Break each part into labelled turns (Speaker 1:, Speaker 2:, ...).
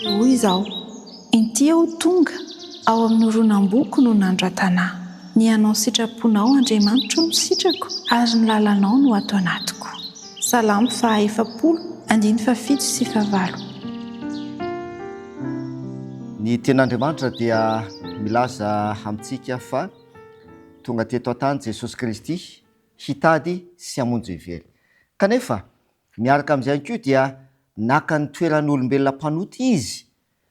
Speaker 1: Dia hoy izaho, Inty aho tonga, ao amin'ny horonam-boky no nanoratana ahy. Ny hanao ny sitraponao, Andriamanitro, no sitrako, ary ny lalanao no ato anatiko. Salamo faha 40, andininy fahafito sy fahavalo.
Speaker 2: Ny Tenin'Andriamanitra dia milaza amintsika fa tonga teto an-tany Jesosy Kristy hitady sy hamonjy ny very. Kanefa, miaraka amin'izay ihany koa dia naka ny toeran'olombelona mpanota Izy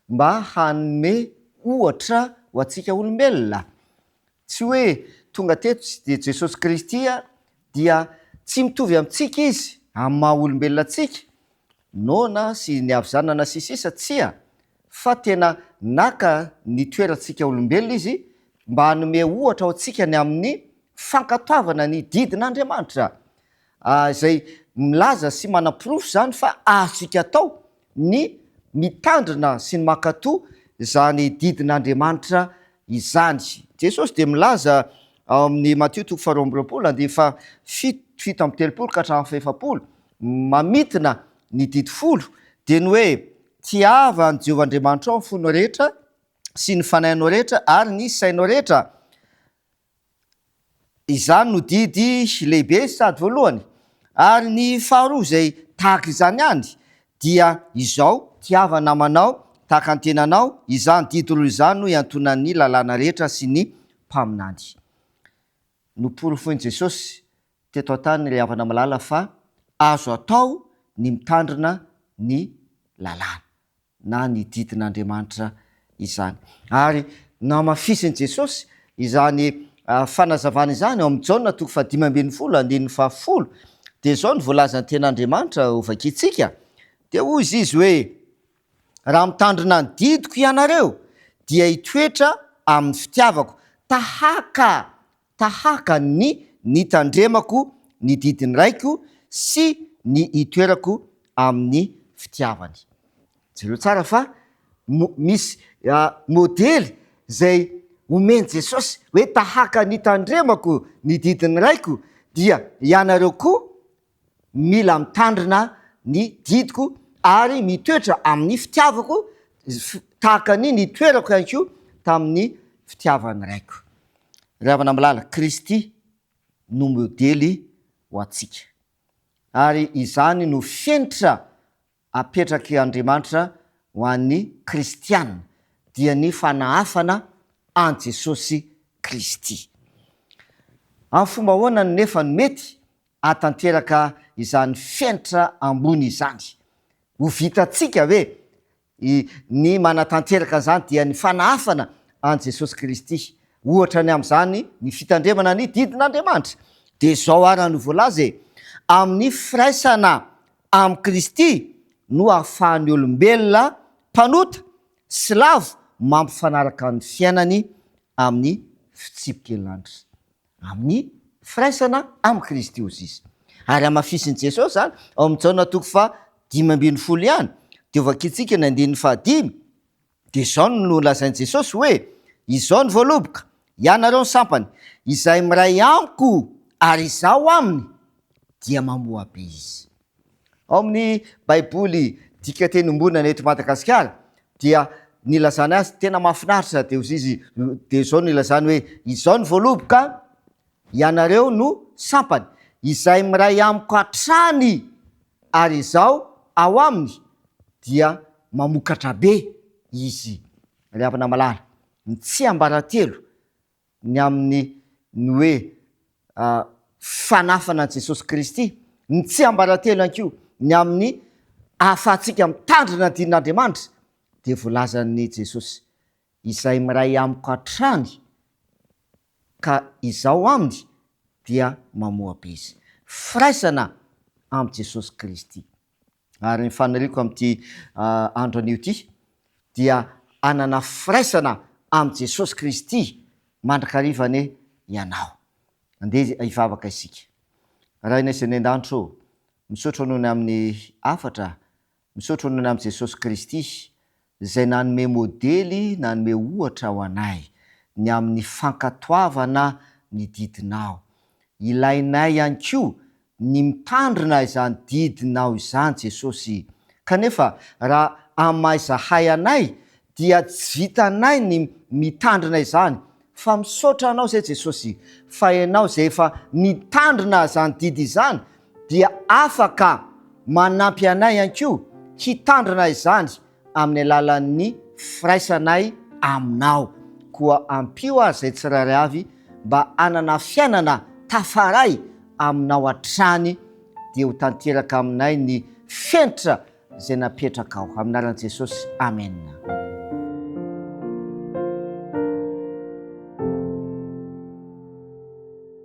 Speaker 2: mba hanome ohatra ho antsika olombelona. Tsy hoe tonga teto dia Jesosy Kristy dia tsy mitovy amintsika Izy amin'ny maha olombelona antsika, noana sy ny havizanana sy sisa tsia, fa tena naka ny toerantsika olombelona Izy mba hanome ohatra ho antsika ny amin'ny fankatoavana ny didin'Andriamanitra, izay milaza sy manaporofo izany fa azontsika atao ny mitandrina sy ny mankatò izany didin'Andriamanitra izany. Jesosy dia milaza ao amin'ny Matio toko faharoa amby roapolo andininy fahafito 37 ka hatramin'ny fahefapolo, mamintina ny didy folo, dia ny hoe, Tiava an'i Jehovah Andriamanitrao amin'ny fonao rehetra sy ny fanahinao rehetra ary ny sainao rehetra. Izany no didy lehibe sady voalohany. Ary ny faharoa izay tahaka izany ihany dia izao, Tiava namanao tahaka ny tenanao, izany didy roa izany no iantonan'ny lalàna rehetra sy ny mpaminany. Noporofoin'i Jesosy teto an-tany ry havana malala fa azo atao ny mitandrina ny lalàna. na ny didin'Andriamanitra izany. Ary namafisin'i Jesosy izany fanazavana izany ao amin'ny Jaona toko faha-15 andininy faha-10, dia izao no voalazan'ny Tenin'Andriamanitra hovakintsika, dia hoy Izy hoe, Raha mitandrina ny didiko ianareo, dia hitoetra amin'ny fitiavako, tahaka tahaka ny nitandremako ny didin'ny Raiko sy ny itoerako amin'ny fitiavany. Jereo tsara fa misy modely izay omen'i Jesosy hoe tahaka ny nitandremako ny didin'ny Raiko dia ianareo koa mila mitandrina ny didiko ary mitoetra amin'ny fitiavako tahaka ny nitoerako ihany koa tamin'ny fitiavan'ny Raiko. Ry havana malala, Kristy no modely ho antsika. Ary izany no fenitra apetrak' Andriamanitra ho an'ny kristiana, dia ny fanahafana an'i Jesosy Kristy. Amin'ny fomba ahoana nefa no mety hahatanteraka izany fenitra ambony izany? Ho vitantsika ve ny manatanteraka an'izany dia ny fanahafana an'i Jesosy Kristy. Ohatra ny amin'izany ny fitandremana ny didin'Andriamanitra. Dia izao ara no voalaza e, amin'ny firaisana amin'i Kristy no ahafahan'ny olombelona mpanota sy lavo mampifanaraka ny fiainany amin'ny fitsipiky ny lanitra. Amin'ny firaisana amin'i Kristy hozy izy. Ary hamafisin'i Jesosy izany ao amin'ny Jaona toko faha 15 ihany, dia hovakintsika ny andininy fahadimy, dia izao no nolazain'i Jesosy hoe, Izao ny voaloboka, ianareo ny sampany, izay miray amiko ary izaho aminy, dia mamoa be izy. Ao amin'ny Baiboly dikanteny iombonana eto Madagasikara dia nilazany azy tena mahafinaritra dia hozy izy dia izao no nilazany hoe izao ny voaloboka ianareo no sampany izay miray amiko hatrany ary izaho ao aminy dia mamokatra be izy. Ry havana malala, ny tsiambaratelo ny amin'ny ny hoe fanafana an'i Jesosy Kristy, ny tsiambaratelo ihany koa ny amin'ny ahafahantsika mitandrina ny didin'Andriamanitra dia voalazan'i Jesosy, Izay miray amiko hatrany ka izaho aminy dia mamoa be izy. Firaisana amin'i Jesosy Kristy. Ary ny faniriako amin'ity andro anio ity dia hanana firaisana amin'i Jesosy Kristy mandrakariva anie ianao. Andeha hivavaka isika. Rainay izay any an-danitra ô, misaotra noho ny amin'ny hafatra, misaotra noho ny amin'i Jesosy Kristy izay nanome modely, nanome ohatra ho anay ny amin'ny fankatoavana ny didinao. Ilainay ihany koa ny mitandrina izany didinao izany Jesosy. Kanefa raha. amin'ny maha izahay anay dia tsy vitanay ny mitandrina izany fa misaotra Anao izay Jesosy fa Ianao izay efa nitandrina izany didy izany dia afaka manampy anay ihany koa hitandrina izany amin'ny alalan'ny firaisanay Aminao. Koa ampio aho izay tsirairay avy mba hanana fiainana tafaray Aminao hatrany dia ho tanteraka aminay ny fenitra izay napetrakao. Amin'ny anaran'i Jesosy, amena.